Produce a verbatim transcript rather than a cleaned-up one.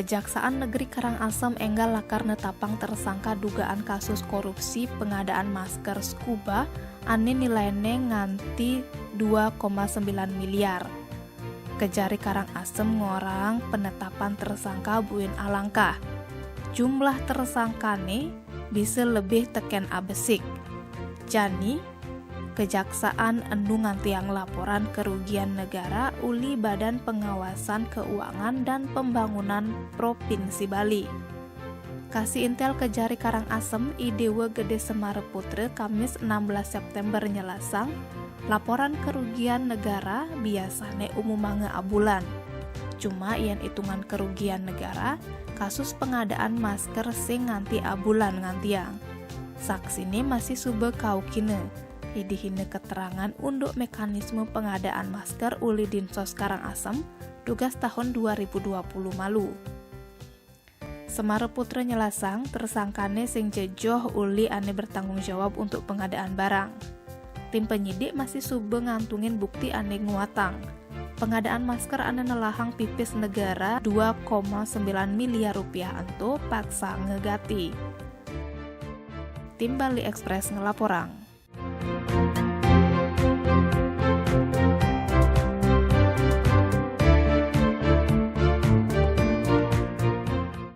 Kejaksaan Negeri Karangasem énggal lakar netapang tersangka dugaan kasus korupsi pengadaan masker scuba ané nilaine nganti dua koma sembilan miliar. Kejari Karangasem ngorang penetapan tersangka buin alangkah. Jumlah tersangkane bisa lebih teken abesik. Jani, kejaksaan enu ngantiang laporan kerugian negara uli Badan Pengawasan Keuangan dan Pembangunan Provinsi Bali. Kasih intel kejari Karangasem, I Dewa Gede Semara Putra, Kamis enam belas September nyelasang, laporan kerugian negara biasane umumanga abulan. Cuma yen itungan kerugian negara, kasus pengadaan masker sing nganti abulan ngantiang. Saksine masih suba kaukina. Idihine keterangan unduk mekanisme pengadaan masker uli Dinsos Karangasem, dugas tahun dua ribu dua puluh malu. Semara Putra nyelasang, tersangkane sing jejoh uli ane bertanggung jawab untuk pengadaan barang. Tim penyidik masih suba ngantungin bukti ane nguatang. Pengadaan masker ane nelahang pipis negara dua koma sembilan miliar rupiah ento paksa ngegati. Tim Bali Express ngelaporang.